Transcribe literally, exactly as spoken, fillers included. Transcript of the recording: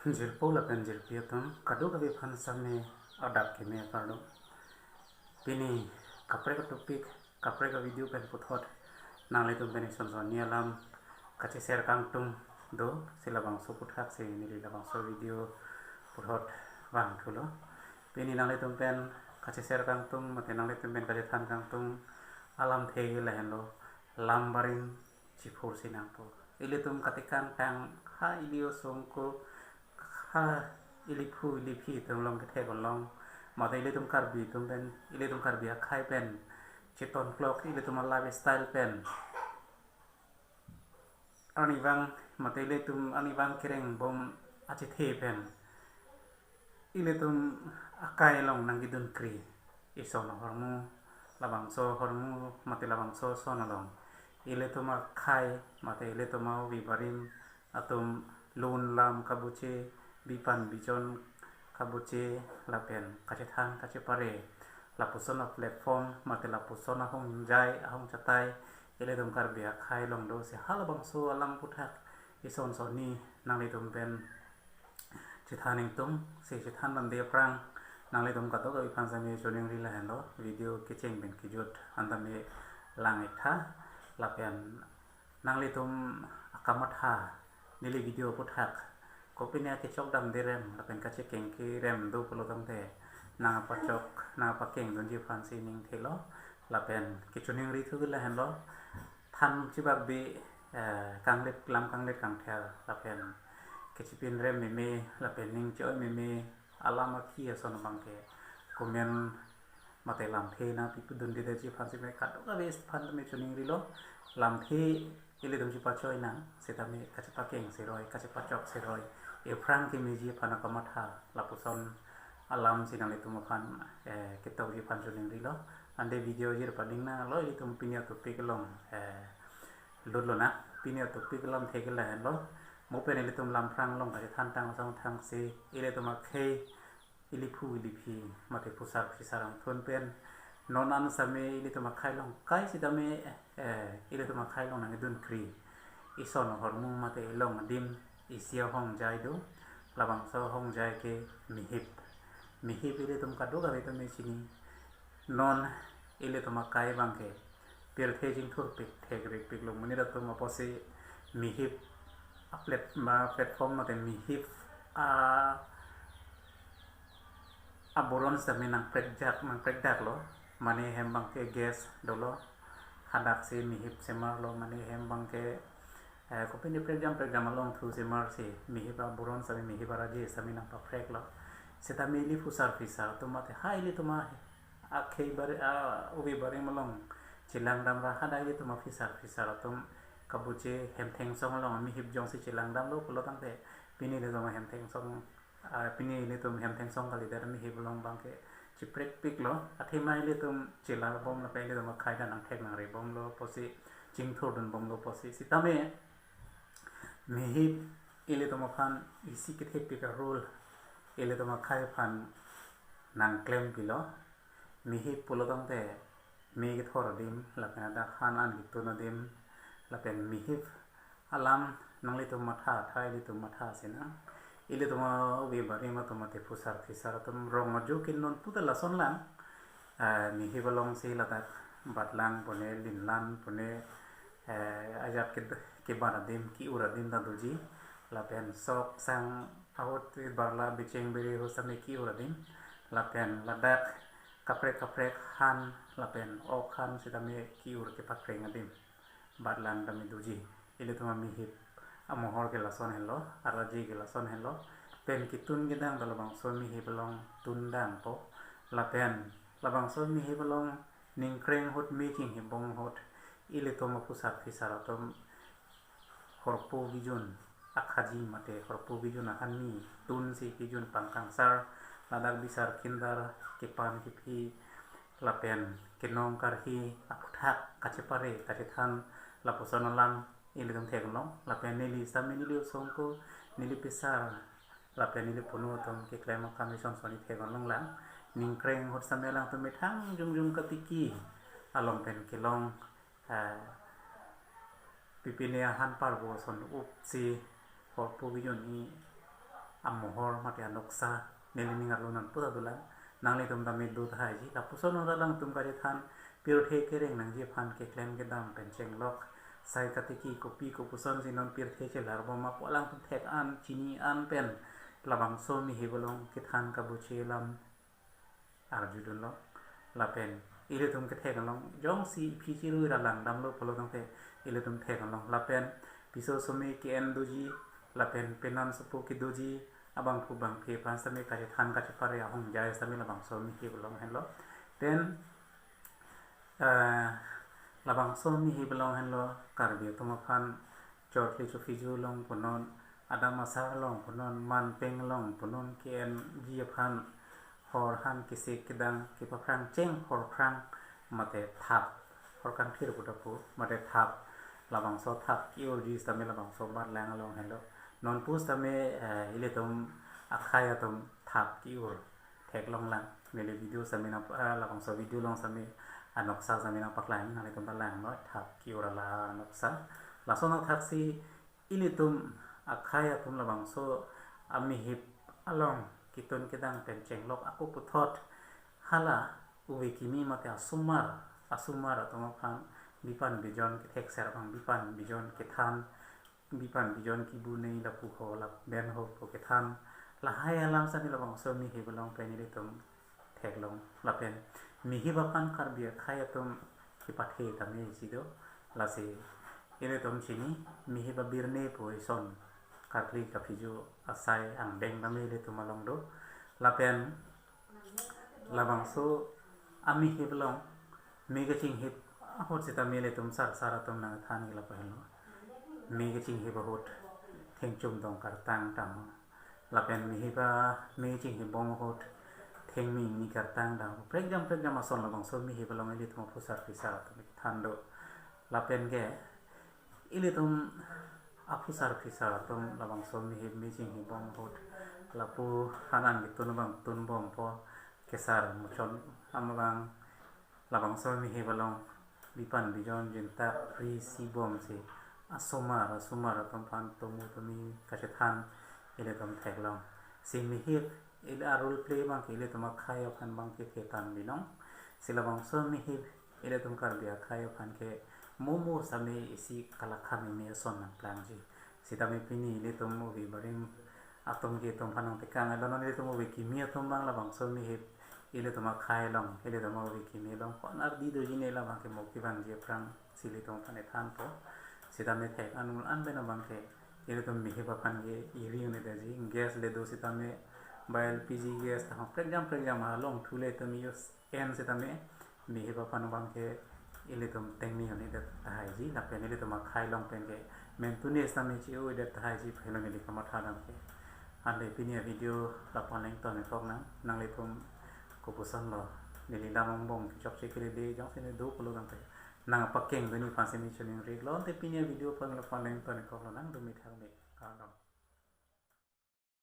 Jirpo lapen jirpi atum, kadokave aphan same adap keme kardom. Pini kaprek a-topic, kaprek a-video pen puthot nanglitum pen ison sonni alam kacheshare kangtung do, si labangso aputhak si neli labangso video puthot vangthulo. Pini nanglitum pen kacheshare kangtung mate nanglitum pen kachethan kangtung alamthe lahenlo, lam barim chiphur si nangpo. Ilitum katikang tang ha ili osomar, ha ili phu ili phi atum along kethek along, mate ilitum Karbi atum pen, ilitum Karbi akhei pen chetonklok, ilitum a-lifestyle pen, arnivang mate ilitum arnivang kerengbom achethe pen ilitum akai along nangkedunkri ison ahormu, labangso ahormu mate labangso ason along ilitum akhei mate ilitum a-ove barim atum lun lam kabuche, bipan bijon kabuche lapen kachethan kachepare, lapuson a-platform mate lapuson ahongjai ahongchatai ilitum Karbi akhei along do, si halabangso alam aputhak ison sonni nanglitum pen chethan ingtung, si chethan bande aphrang nanglitum kadokave aphan same choningri lahenlo, video kecheng pen kejut an tame lang-ik tha, lapen nanglitum akamatha neli video aputhak kopine akechok damde rem lapen kachekeng kerem do pulo tangte nangpachok nangpakeng dunji aphan si ningthelo, lapen kechoningri thu lahenlo, than chibak bi, eh, kanglit lam kanglit kangthir lapen kechipin rem meme lapen ning choi meme alam akhi ason abangke comment mate lamthe nangpi pudun dede ji aphan sime kadokave aphan tame choningrilo, lamthe ilitum chipachoi nang, sitame kachepakeng siroi, kachepachok siroi, ephrang kemeji aphan akamatha, lapuson alam si nanglitum aphan, eh, ketokji aphan choningrilo. Ante video jir pading nanglo, ilitum pini a-topic along, eh, lutlo na, pini a-topic alamthe ke lahenlo, mo pen ilitum lam phrang along kachethan tang asong thang si, ilitum akhei, ili phu ili phi mate phusar phisar angthun pen non an same ilitum akhei along kai sitame, eh, ilitum akhei along nangkedunkri ison ahormu mate elong adim isi ahongjai do, labangso ahongjai ke mihip. Mihip ilitum kadokave tame chini. Non ilitum akai abangke pirthe chingthurpik thekrikpiklo, monit atum apotsi mihip a-plat-, ma platform mate mihip a, aburon sitame nangprekjak nangprekdaklo, mane hem abangke gas dolo, hadak si mihip semarlo, mane hem abangke, eh, kopine prekjam prekjam along thu semar si mihip aburon sitame mihip araje sitame nangpapreklo, sitame ili phusar phisar atum mate ha ilitum a akhei bari, a-ove barim along chelang damra hadak ilitum aphisar phisar atum kabuche hemthengsong along amihip jongsi chelang damlo pulo tangte pini ilitum hemthengsong, ah, pini ilitum hemthengsong kalidet amihip along abangke chiprekpiklo, athema ilitum chelarbom lapen ilitum akhei ta nangthek nangrebomlo apotsi, chingthurdunbomlo apotsi, sitame mihip ilitum aphan isi kethepik a-role ilitum akhei aphan nangklempilo. Mihip pulo tangte me kethor adim lapen hadak han an ketun adim lapen mihip alam nanglitum matha tha, ilitum matha sinang. Ilitum a-ove barim atum mate phusar phisar atum rong ajo ke non puta lason lang, eh, mihip alongsi ladak batlang pune, linlan pune, eh, ajat ke, kebat adim, ke-ur adim ta doji, lapen sok sang ahut barla bicheng biri ahut sitame ke-ur adim, lapen ladak kaprek kaprek han lapen ok han sitame ke-ur kepakreng adim, batlang tame doji. Ilitum amihip amohor ke lason henlo, araje ke lason henlo, pen ketun kedang ta labangso mihip along tun dampo, lapen labangso mihip along ningkreng ahut me chinghipbom ahut ilitum aphusar phisar atum horpo kejun akhaji mate horpo kejun akhanni tunsi kejun pangkangsar, ladak bisar kindar, kepan kephi lapen kenong karhi aputhak kachepare kachethan lapuson alam ilitum theklong, lapen neli sitame neli osomar, neli pisar lapen neli punu atum keklem akam ison sonni theklong lang. Ningkreng ahut sitame alangtum methang jongjong katiki along pen kelong, eh, pipine ahan parbo ason upsi horpo kejun i amohor mate anoksa neli ning arlo nonpu ta dolang. Nanglitum tame do tahai ji. Lapuson alangtum kachethan pirthe kereng nangji aphan keklem kedam pen chenglok sai katiki kopi kopuson si non pirthe chelar bom ma pu alangtum thek an chini an pen labangso mihip along kethan kabuche alam arjudunlo. Lapen ilitum kethek along jongsi iphi chirui ra langdamlo pulo tangte ilitum thek along. Lapen piso some ke-en doji, lapen penan sopo kedoji, abangphu bangphi aphan sitame kachethan kachepare ahongjai sitame labangso mihip along henlo. Then, eh, labangso mihip along henlo Karbi atum aphan chorkli chophijo along punon, adam asar along punon, manpeng along punon, ke-enji aphan hor han kesik kedang kepaphrang cheng horphrang mate thap, horkangthir pu ta pu mate thap, labangso thap ke-urji sitame labangso bat lang along henlo. Nonpu sitame, eh, ilitum akhai atum thap ke-ur theklong lang. Neli video sitame nang, eh, labangso video along sitame anoksa sitame nangpaklang, nanglitum ta langnon thap ke-ur ala anoksa. Lason athaksi ilitum akhai atum labangso amihip along ketun kedang pen chenglok ako puthot hala ove kimi mate asomar, asomar atum aphan bipan bijon kethekser abang bipan bijon kethan, bipan bijon kibu nei lapu ho lapen ho pu kethan, lahai alam sitame labangso mihip along pen ilitum theklong. Lapen mihip aphan Karbi akhai atum kepathe tame isi do. Lasi ilitum chini mihip abirne pu ison karkli kaphijo asai angdeng tame ilitum along do. Lapen labangso amihip along me kachinghip ahut sitame ilitum sarsar atum nangthan ke lapu henlo. Me kachinghip ahut thengchum dong kartang tamo. Lapen mihip ame chinghip bom ahut thengmi ingni kartang dang prekjam prekjam ason labangso mihip along ilitum aphusar phisar atum than do. Lapen ke ilitum aphusar phisar atum labangso mihip me chinghip bom ahut lapu hanan ketun abang tun bompo, kesar muchot amabang labangso mihip along bipan bijon jintak ri si bomsi asomar asomar atum aphan tomu tomi kachethan ilitum theklong. Si mihip ili a-role play abangke ilitum akhai aphan abangke thetan binong. Si labangso mihip ilitum Karbi akhai aphan ke momo sitame isi kalakhan imi ason nangplangji. Sitame pini ilitum ove barim atum ke itum aphan nangtekang, alo non ilitum ove kimi atum abang labangso mihip ilitum akhai along, ilitum ove kimi along ko-an ardi doji ne labangke mo kevangji aphrang si ilitum aphan ethanpo. Sitame thek anul an pen abangke ilitum mihip aphan ke iri un-edetji, gas le do sitame ba L P G gas ta prekjam prekjam along thule itum use en sitame mihip aphan abangke ilitum tengni un-edet tahaiji, lapen ilitum akhai along pen ke mentune sitame che-o-edet tahaiji pu henlo neli kamatha damke. Ante pini avideo lapu-an le ington-ik kok nang, nanglitum kopuson lo, neli lam angbong kechokche kelele jongsi ne do pulo tangte nangpakeng duni aphan si ne choningri iklo. Ante pini avideo pu lapu-an le ington-ik kok lonang, dumi thakmi, kardom.